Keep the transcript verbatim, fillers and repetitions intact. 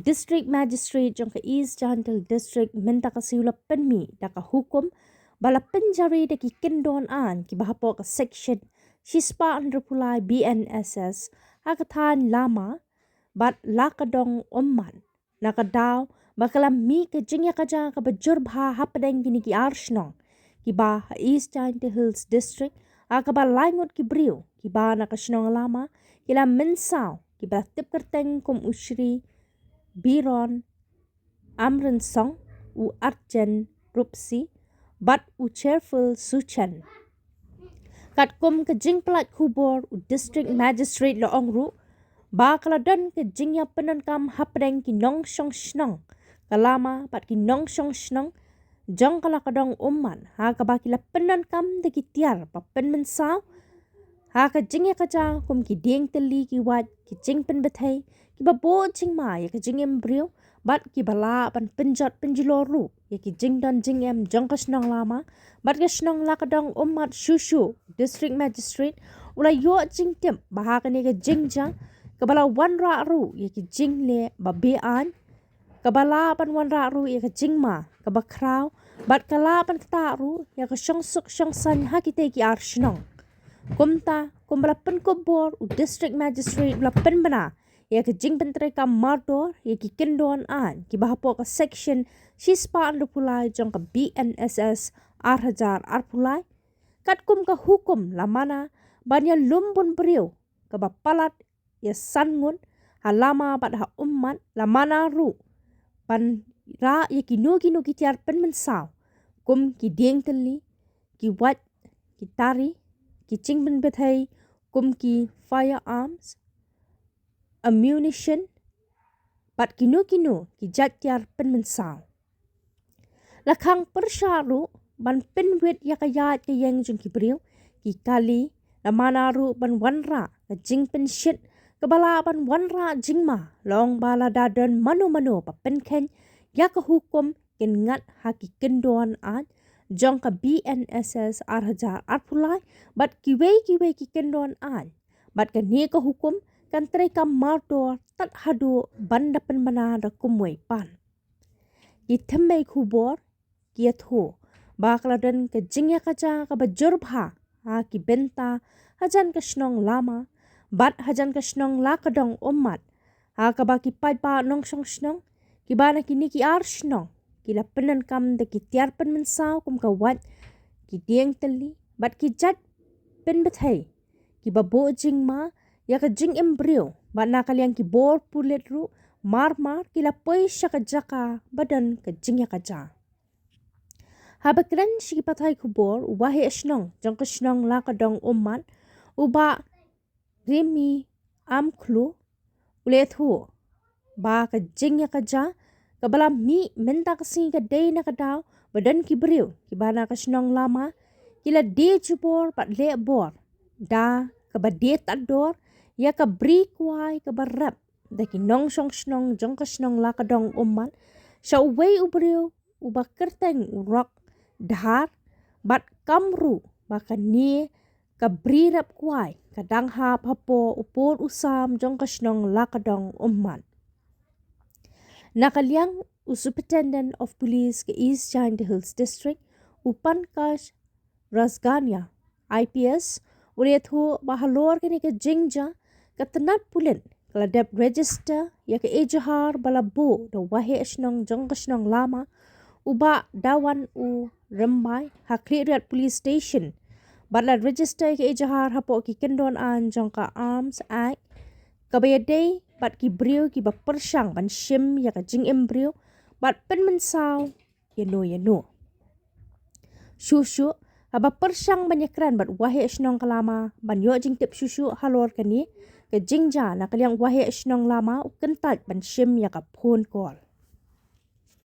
District Magistrate jong ka East Jaintia Hills District mynta ka sngi u la pynmih da ka hukum ba la pynjari da ki kyndon aiñ kiba hapoh ka Section shispah hynriewphew lai B N S S ha ka thaiñ Lama bad Lakadong Ummat, na ka daw ba ka la mih ka jingïakajia kaba jur bha hapdeng kine ki ar shnong kiba ha East Jaintia Hills District, ha kaba lai ngut ki briew kiba na ka shnong Lama ki la mynsaw, kiba la tip kyrteng kum u Shri Biron Amrinsong, u Arjen Rupsi bad u Cheerful Suchen. Katkum ka jingpyllait khubor, u District Magistrate la ong ruh ba ka la don ka jingïapyndonkam hapdeng ki nongshong shnong ka Lama bad ki nongshong shnong jong ka Lakadong Ummat, ha kaba ki la pyndonkam da ki tiar ba pynmynsaw ha ka jingïakajia kum ki dieng tylli, ki wait, ki jingpynbthei, kiba buh jingma ïa ka jingim briew bad kiba lah ban pynjot pynjulor ruh ïa ki jingdon jingem jong ka shnong Lama bad ka shnong Lakadong Ummat. Shuh shuh, District Magistrate u la ïoh jingtip ba ha kane ka jingjia kaba la wanrah ruh ïa ki jingleh ba be-aiñ, kaba lah ban wanrah ruh ïa ka jingma kaba khraw bad ka lah ban ktah ruh ïa ka shongsuk shongsaiñ ha kitei ki ar shnong. Kumta, kumba la pynkup bor, u District Magistrate u la pynbna ïa ka jingpyntreikam mardor ïa ki kyndon aiñ kiba hapoh ka Section shispah hynriewphew lai jong ka B N S S ar hajar arphew lai. Katkum ka hukum, la mana ban ïalum bun briew kaba palat ïa san ngut ha Lama bad ha Ummat, la mana ruh ban rah ïa kino kino ki tiar pynmynsaw kum ki dieng tylli, ki wait, ki tari, ki jingpynbthei kum ki firearms, ammunition bad kino kino ki jait tiar pynmynsaw. La khang pyrshah ruh ban pynwit ïa ka ïaid ka ïeng jong ki briew, ki kali, la mana ruh ban wanrah ka jingpynshit kaba lah ban wanrah jingma, long ba lada don mano mano ba pynkheiñ ïa ka hukum, kin ngat ha ki kyndon aiñ jong ka B N S S ar hajar arphew lai bad kiwei kiwei ki kyndon aiñ, bad kane ka hukum kan treikam mardor tad haduh ban da pynbna da kumwei pat. Ki thymmei khubor ki ïathuh ba ka la don ka jingïakajia kaba jur bha ha ki bynta hajan ka shnong Lama bad hajan ka shnong Lakadong Ummat, ha kaba ki paidbah nongshong shnong kiba na kine ki ar shnong ki la pyndonkam da ki tiar pynmynsaw kum ka wait, ki dieng tylli bad ki jait pynbthei kiba buh jingma ïa ka jingim briew, bad na ka liang ki bor pulit ruh mar mar ki la poi sha ka jaka ba don ka jingïakajia. Haba kren sha ki pathai khubor, u waheh shnong jong ka shnong Lakadong Ummat, u Bah Rimi Amkhlu, u la ïathuh ba ka jingïakajia kaba la mih mynta ka sngi ka dei na ka daw ba don ki briew kiba na ka shnong Lama ki la die jubor bad leh bor da kaba die tad dor ïa ka bri kwai kaba rep da ki nongshong shnong jong ka shnong Lakadong Ummat sha uwei u briew uba kyrteng u Rok Dhar, bad kam ruh ba kane ka bri rep kwai ka dang hap hapoh u pud u sam jong ka shnong Lakadong Ummat. Na ka liang u Superintendent of Police ka East Jaintia Hills District, u Pankaj Rasgania, I P S, u la ïathuh ba halor kane ka jingjia, ka tnat pulit ka la dep register ïa ka ejahar ba la buh da u waheh shnong jong ka shnong Lama, u Bah Dawan U Rymbai, ha Khliehriat Police Station, bad la register ïa ka ejahar hapoh ki kyndon aiñ jong ka Arms Act, kaba ïadei bad ki briew kiba pyrshang ban shim ïa ka jingim briew bad pynmynsaw ïano ïano. Shuh shuh, haba pyrshang ban ïakren bad u waheh shnong ka Lama ban ïoh jingtip shuh shuh halor kane ka jingjia, na ka liang u waheh shnong Lama u kyntait ban shim ïa ka phone call.